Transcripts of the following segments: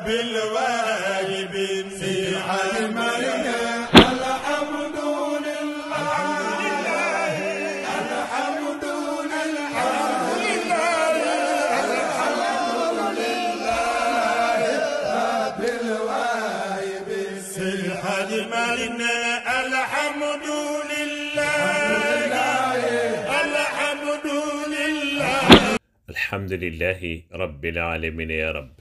بالواجب في حلمنا الحمد لله الحمد لله بالواجب في حلمنا الحمد لله الحمد لله الحمد لله رب العالمين يا رب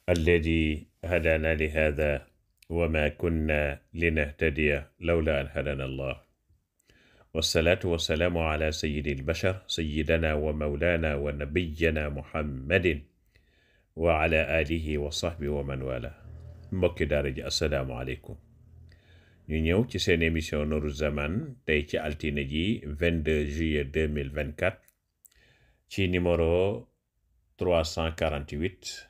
الذي هدانا لهذا وما كنا لنهتدي لولا أن هدانا الله والصلاة والسلام على سيد البشر سيدنا ومولانا ونبينا محمد وعلى آله وصحبه ومن والاه mbokki daara ji asalaamaaleykum ñu ñëw ci seen émission Nourou Zaman tey ci altine ji 22 juillet 2024 ci numéro 348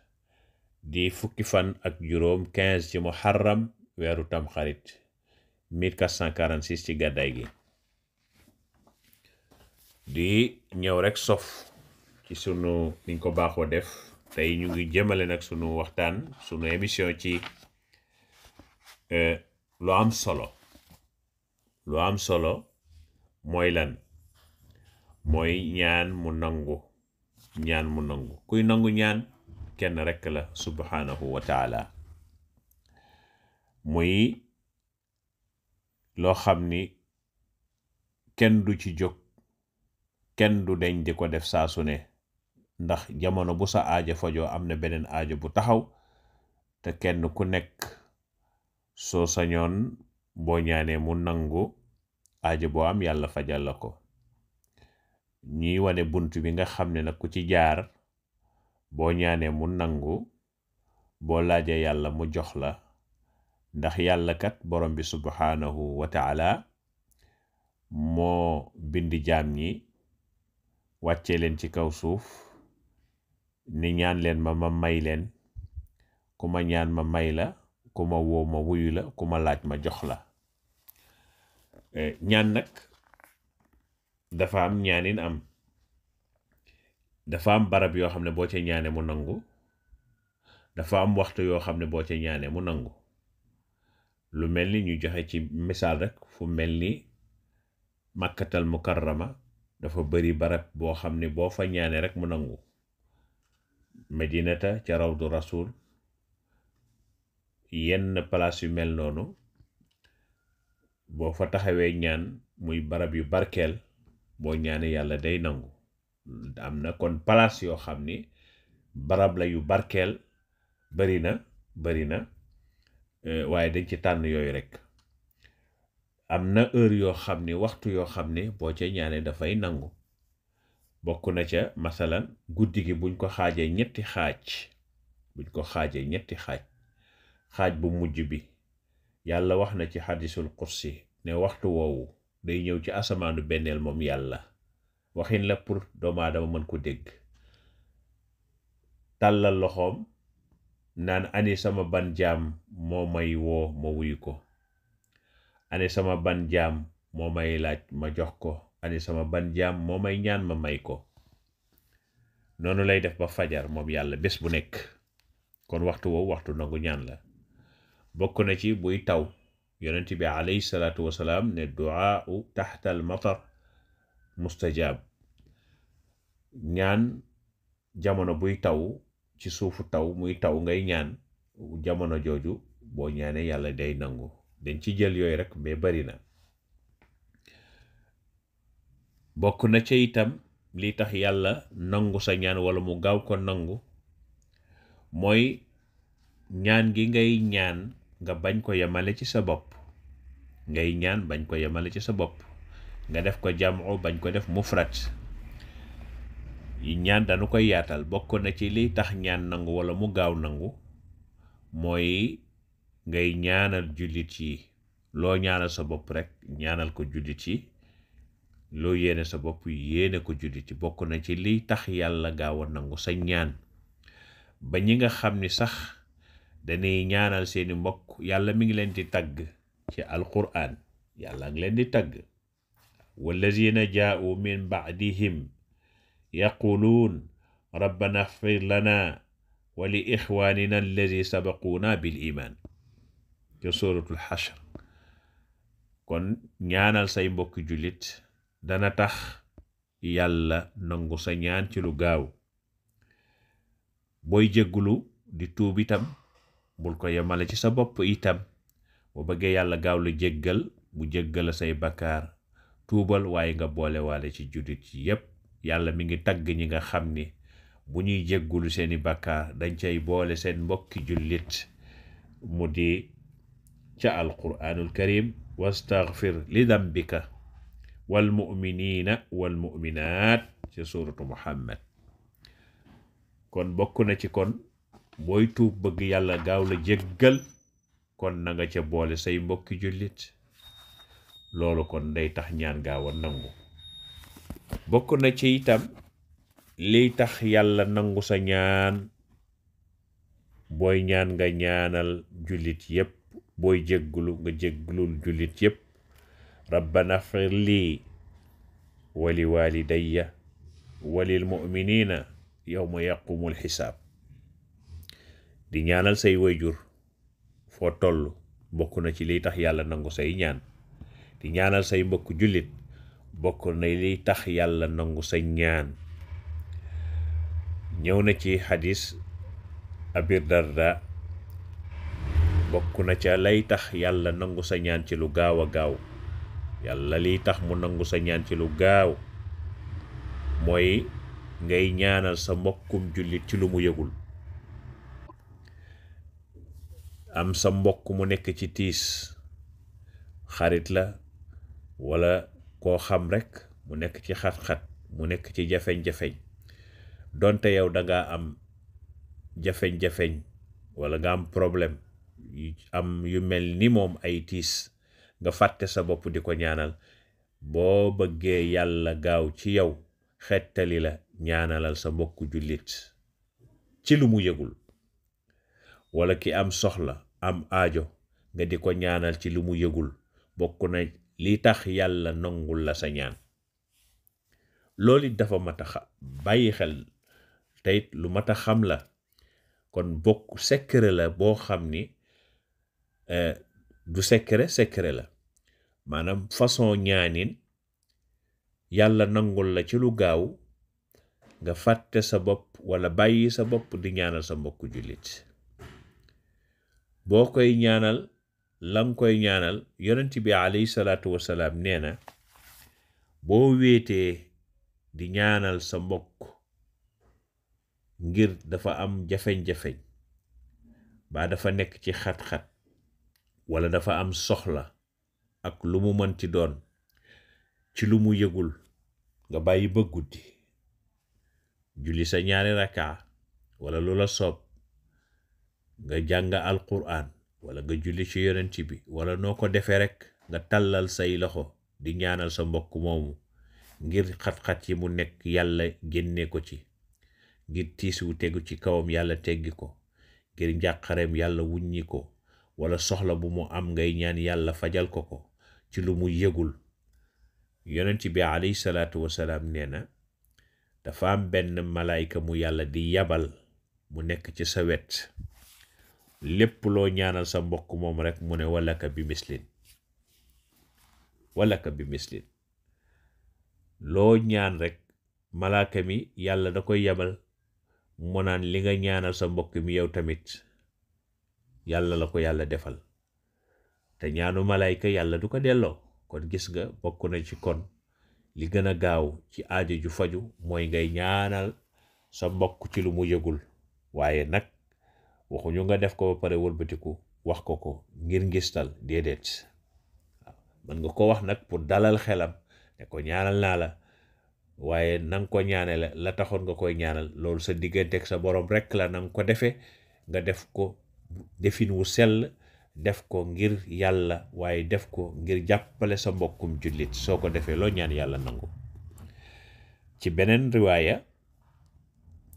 di fukki fan ak juróom 15 ci muharram weeru tamxarit 1446 ci gàddaay gi di ñëw rek sof ci sunu niñ ko baaxoo def tey ñu ngi jëmale nag sunu waxtaan sunu émission ci lu am solo mooy lan mooy ñaan mu nangu kuy nangu ñaan kenn rekk la subhanahu wa taala muy loo xam ni kenn du ci jóg kenn du deñ di ko def saa su ne ndax jamono bu sa aajo fajoo am na beneen aajo bu taxaw te kenn ku nekk soo sañoon boo ñaanee mu nangu aajo boo am yàlla fajal la ko ñuy wane bunt bi nga xam ne nag ku ci jaar boo ñaanee mu nangu boo laajee yàlla mu jox la ndax yàlla kat borom bi subhanahu wa taala moo bindi jaam ñi wàccee leen ci kaw suuf ni ñaan leen ma may leen ku ma ñaan ma may la ku ma woo ma wuyu la ku ma laaj ma jox la ñaan nag dafa am ñaanin am dafa am barab yoo xam ne boo ca ñaane mu nangu dafa am waxtu yoo xam ne boo ca ñaane mu nangu lu mel ni ñu joxe ci misaal rek fu mel ni Makkatal Mukarrama dafa bari barab boo xam ne boo fa ñaane rek mu nangu Medinata ca Rawdu Rasul yenn place yu mel noonu boo fa taxawee ñaan muy barab yu barkeel boo ñaane yàlla day nangu am na kon place yoo xam ni barab la yu barkeel bari na waaye dañ ci tànn yooyu rek am na heure yoo xam ni waxtu yoo xam ne boo ca ñaane dafay nangu bokk na ca masalan guddi gi buñ ko xaajee ñetti xaaj xaaj bu mujj bi yàlla wax na ci xadisul qudsi ne waxtu woowu day ñëw ci asamaanu benneel moom yàlla waxin la pour doomu aadama mën ko dégg tàllal loxoom naan ani sama ban jaam moo may woo ma wuyu ko ani sama ban jaam moo may laaj ma jox ko ani sama ban jaam moo may ñaan ma may ko noonu lay def ba fajar moom yàlla bés bu nekk kon waxtu woowu waxtu nangu ñaan la bokk na ci buy taw yonent bi alayhi salaatu wasalaam ne du'aa'u taxta al matar mustajaab ñaan jamono buy taw ci suufu taw muy taw ngay ñaan jamono jooju boo ñaanee yàlla day nangu dañ ci jël yooyu rek mais bari na bokk na ca itam li tax yàlla nangu sa ñaan wala mu gaaw ko nangu mooy ñaan gi ngay ñaan nga bañ ko yemale ci sa bopp nga def ko jamu bañ ko def mufrat yi ñaan dañu koy yaatal bokk na ci li tax ñaan nangu wala mu gaaw nangu mooy ngay ñaanal jullit yi loo ñaanal sa bopp rek ñaanal ko jullit yi loo yéene sa bopp yéene ko jullit yi bokk na ci liy tax yàlla gaaw a nangu sa ñaan ba ñi nga xam ni sax dañuy ñaanal seeni mbokk yàlla mi ngi leen di tagg ci alquran yàlla ngi leen di tagg wallazina jaa'u min ba'dihim yaquluun rabbana ighfir lana wa li ixwaanina alladi sabaquuna bil iman ca suratul xashr. kon ñaanal say mbokki jullit dana tax yàlla nangu sa ñaan ci lu gaaw. booy jéggulu di tuub itam bul ko yemale ci sa bopp itam. boo bëggee yàlla gaaw la jéggal mu jéggal say bakkaar tuubal, waaye nga boole waale ci jullit yépp. yàlla mi ngi tagg ñi nga xam ni bu ñuy jéggulu seeni bakkaar dañ cay boole seen mbokki jullit, mu di ca alquraanul karim wastaghfir li dambika wal mu'minina wal mu'minaat ca suratu muhammad. kon bokk na ci kon booy tuub bëgg yàlla gaaw la jéggal, kon na nga ca boole say mbokki jullit. loolu kon day tax ñaan gaaw a nangu. bokk na ci itam liy tax yàlla nangu sa ñaan, booy ñaan nga ñaanal jullit yépp, booy jéggulu nga jégglul jullit yépp. rabbana ighfir lii wa li walidayya wa lil mu'minina yawma yaqumul xisaab. di ñaanal say wayjur foo toll bokk na ci liy tax yàlla nangu say ñaan. di ñaanal say mbokk jullit bokk na liy tax yàlla nangu sa ñaan. ñëw na ci xadis Abi Darda, bokk na ca lay tax yàlla nangu sa ñaan ci lu gaaw a gaaw. yàlla liy tax mu nangu sa ñaan ci lu gaaw mooy ngay ñaanal sa mbokkum jullit ci lu mu yëgul. am sa mbokk mu nekk ci tiis, xarit la wala koo xam rekk mu nekk ci xat-xat, mu nekk ci jafeñ-jafeñ. donte yow danga am jafeñ-jafeñ wala nga am problème am yu mel ni moom ay tiis, nga fàtte sa bopp di ko ñaanal. boo bëggee yàlla gaaw ci yow xettali la, ñaanalal sa mbokku jullit ci lu mu yëgul. wala ki am soxla am aajo nga di ko ñaanal ci lu mu yëgul, bokk na li tax yàlla nangul la sa ñaan. loolu it dafa mat a bàyyi xel, teyit lu mat a xam la. kon bokk secret la boo xam ni du secret la. maanaam façon ñaanin yàlla nangul la ci lu gaaw, nga fàtte sa bopp wala bàyyi sa bopp di ñaanal sa mbokku jullit. boo koy ñaanal lang koy ñaanal, yonent bi alayhi salaatu wasalaam nee na boo wéetee di ñaanal sa mbokk ngir dafa am jafeñ-jafeñ, ba dafa nekk ci xat-xat wala dafa am soxla ak lu mu mënti doon ci lu mu yëgul, nga bàyyi ba guddi julli sa ñaari rakaa wala lu la soob, nga jàng alquran wala nga julli ci yonent bi wala noo ko defee rek, nga tàllal say loxo di ñaanal sa mbokk moomu ngir xat-xat yi mu nekk yàlla génne ko ci, ngir tiis wu tegu ci kawam yàlla teggi ko, ngir njàqareem yàlla wuññi ko, wala soxla bu mu am ngay ñaan yàlla fajal ko ci lu mu yëgul. yonent bi alayhi salaatu wasalaam nee na dafa am benn malaayka mu yàlla di yabal mu nekk ci sa wet, lépp loo ñaanal sa mbokk moom rek mu ne walaka bi mislin loo ñaan rek malaaka mi yàlla da koy yabal mu naan li nga ñaanal sa mbokk mi yow tamit yàlla la ko yàlla defal. te ñaanu malaayka yàlla du ko delloo. kon gis nga bokk na ci kon li gën a gaaw ci aajo ju faju mooy ngay ñaanal sa mbokk ci lu mu yëgul. waaye nag waxuñu nga def ko ba pare wëlbatiku wax ko ngir ngistal, déedéet. waaw mën nga ko wax nag pour dalal xelam ne ko ñaanal naa la, waaye nanga ko ñaanale la taxoon nga koy ñaanal loolu sa diggante ak sa borom rekk la. nanga ko defee nga def ko defin wu sell, def ko ngir yàlla, waaye def ko ngir jàppale sa mbokkum jullit. soo ko defee loo ñaan yàlla nangu. ci beneen riwaaya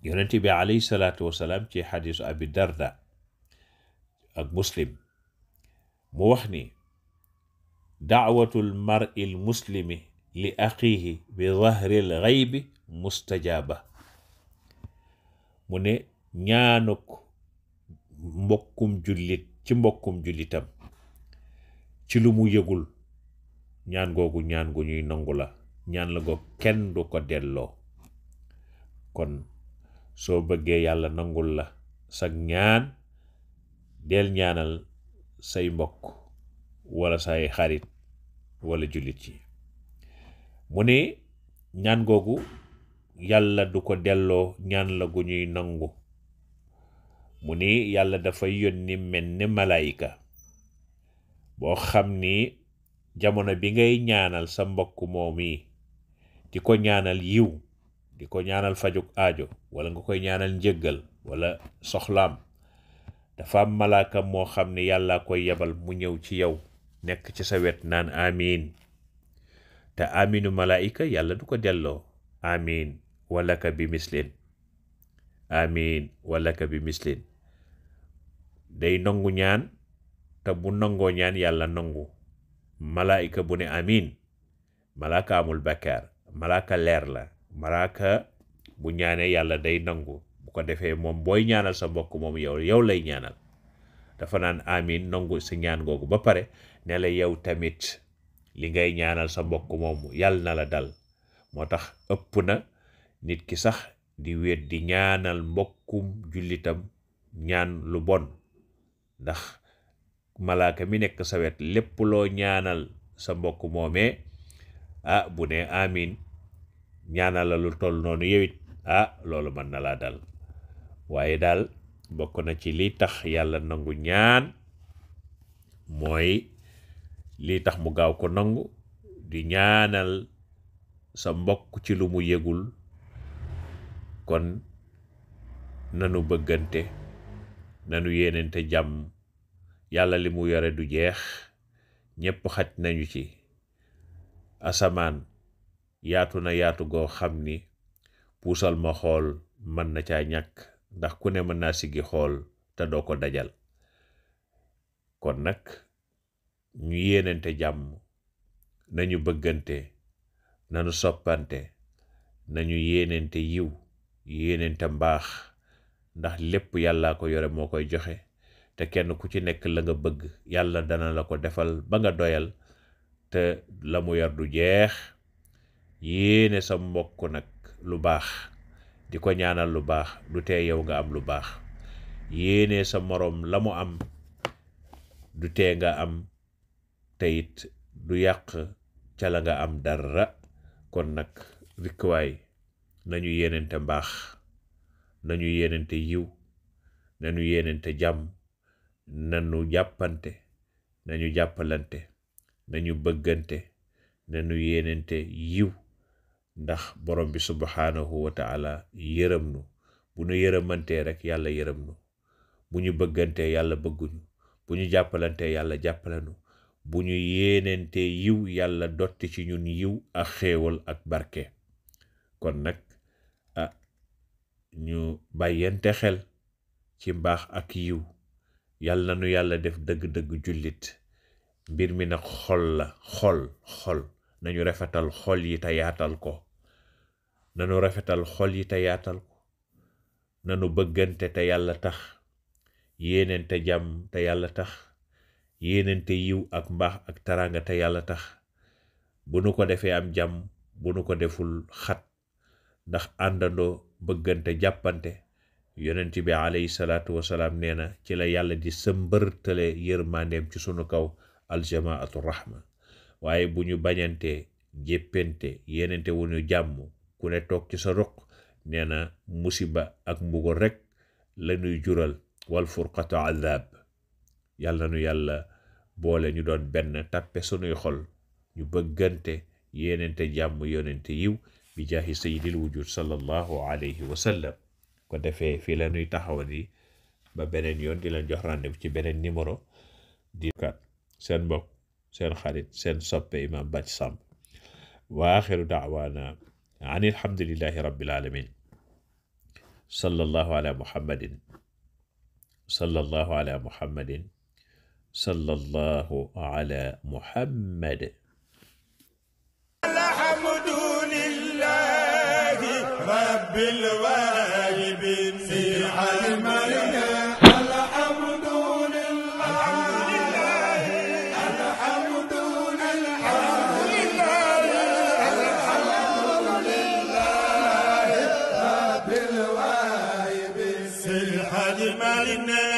yonent bi alayhi salaatu wasalaam ci xadiisu Abi Darda ak Muslim mu wax ni da'watul mar'il muslimi li axiihi bi zahril ghaybi mustajaaba. mu ne ñaanuk mbokkum jullit ci mbokkum jullitam ci lu mu yëgul, ñaan googu ñaan gu ñuy nangu la, ñaan la goog kenn du ko delloo. kon soo bëggee yàlla nangul la sag ñaan, del ñaanal say mbokk wala say xarit wala jullit yi. mu ne ñaan googu yàlla du ko delloo, ñaan la gu ñuy nangu. mu ni yàlla dafay yónni mel ni malaayika boo xam ni jamono bi ngay ñaanal sa mbokk moom yi di ko ñaanal yiw, di ko ñaanal fajuk aajo, wala nga koy ñaanal njëggal wala soxlaam, dafa am malaaka moo xam ne yàlla koy yebal mu ñëw ci yow nekk ci sa wet naan amiin. te aminu malaayika yàlla du ko delloo. amiin walaka bi mislin, amiin walaka bi mislin. day nangu ñaan, te bu nangoo ñaan yàlla nangu. malaayika bu ne amiin, malaaka amul bakkaar, malaaka leer la. malaaka bu ñaanee yàlla day nangu. bu ko defee moom booy ñaanal sa mbokk moom yow lay ñaanal, dafa naan amiin nangu si ñaan googu ba pare ne la yow tamit li ngay ñaanal sa mbokk moomu yàlla na la dal. moo tax ëpp na nit ki sax di wéet di ñaanal mbokkum jullitam ñaan lu bon, ndax malaaka mi nekk sa wet lépp loo ñaanal sa mbokk moomee, bu ne amiin ñaanal la lu toll noonu yowit loolu mën na laa dal. waaye daal bokk na ci li tax yàlla nangu ñaan mooy li tax mu gaaw ko nangu, di ñaanal sa mbokk ci lu mu yëgul. kon nanu bëggante, nanu yéenente jàmm. yàlla li mu yore du jeex, ñépp xaj nañu ci. asamaan yaatu na yaatu goo xam ni puusal ma xool mën na caa ñàkk, ndax ku ne mën naa siggi xool te doo ko dajal. kon nag ñu yéenente jàmm, nañu bëggante, nanu soppante, nañu yéenente yiw, yéenente mbaax, ndax lépp yàllaa ko yore moo koy joxe, te kenn ku ci nekk la nga bëgg yàlla dana la ko defal ba nga doyal, te la mu yor du jeex. yéene sa mbokk nag lu baax, di ko ñaanal lu baax, du tee yow nga am lu baax. yéene sa moroom la mu am, du tee nga am, te it du yàq ca la nga am dara. kon nag rikkuwaay nañu yéenente mbaax, nañu yéenente yiw, nañu yéenente jàmm, nañu jàppante, nañu jàppalante, nañu bëggante, nañu yéenente yiw, ndax borom bi subhanahu wa taala yërëm nu. bu ñu yërëmantee rek yàlla yërëm nu, bu ñu bëggantee yàlla bëgguñu, bu ñu jàppalantee yàlla jàppalanu, bu ñu yéenente yiw yàlla dotti ci ñun yiw ak xéewal ak barke. kon nag ñu bàyyente xel ci mbaax ak yiw. yàlla nu yàlla def dëgg-dëgg jullit. mbir mi nag xol la, xol nañu rafetal xol yi te yaatal ko. nanu rafetal xol yi te yaatal ko. nanu bëggante te yàlla tax, yéenente jàmm te yàlla tax, yéenente yiw ak mbaax ak taraanga te yàlla tax. bu nu ko defee am jàmm, bu nu ko deful xat, ndax àndandoo bëggante jàppante yonent bi alayhi salaatu wasalaam nee na ci la yàlla di sëmbërtale yërmandeem ci sunu kaw, aljamaatu rahma. waaye bu ñu bañante jéppente yéenente wu ñu jàmm, ku ne toog ci sa ruq, nee na musiba ak mbugal rek la ñuy jural, wal furqatu azab. yàlla nu yàlla boole ñu doon benn, tàppe sunuy xol, ñu bëggante, yéenente jàmm, yonente yiw, bi jaahi sayyidil wujud sallallahu alayhi wa sallam. ko defee fii la ñuy taxawani ba beneen yoon, di leen jox rendez-vous ci beneen numéro. di kat seen mbokk, seen xarit, seen soppe Imam Bathie Samb. wa axiru daawaana an alhamdulillahi rabbil alamin. sallallahu ala muhammadin, sallallahu ala muhammadin, sallallahu ala muhammad. alhamdulillahi rabbil alamin. الحاج مالك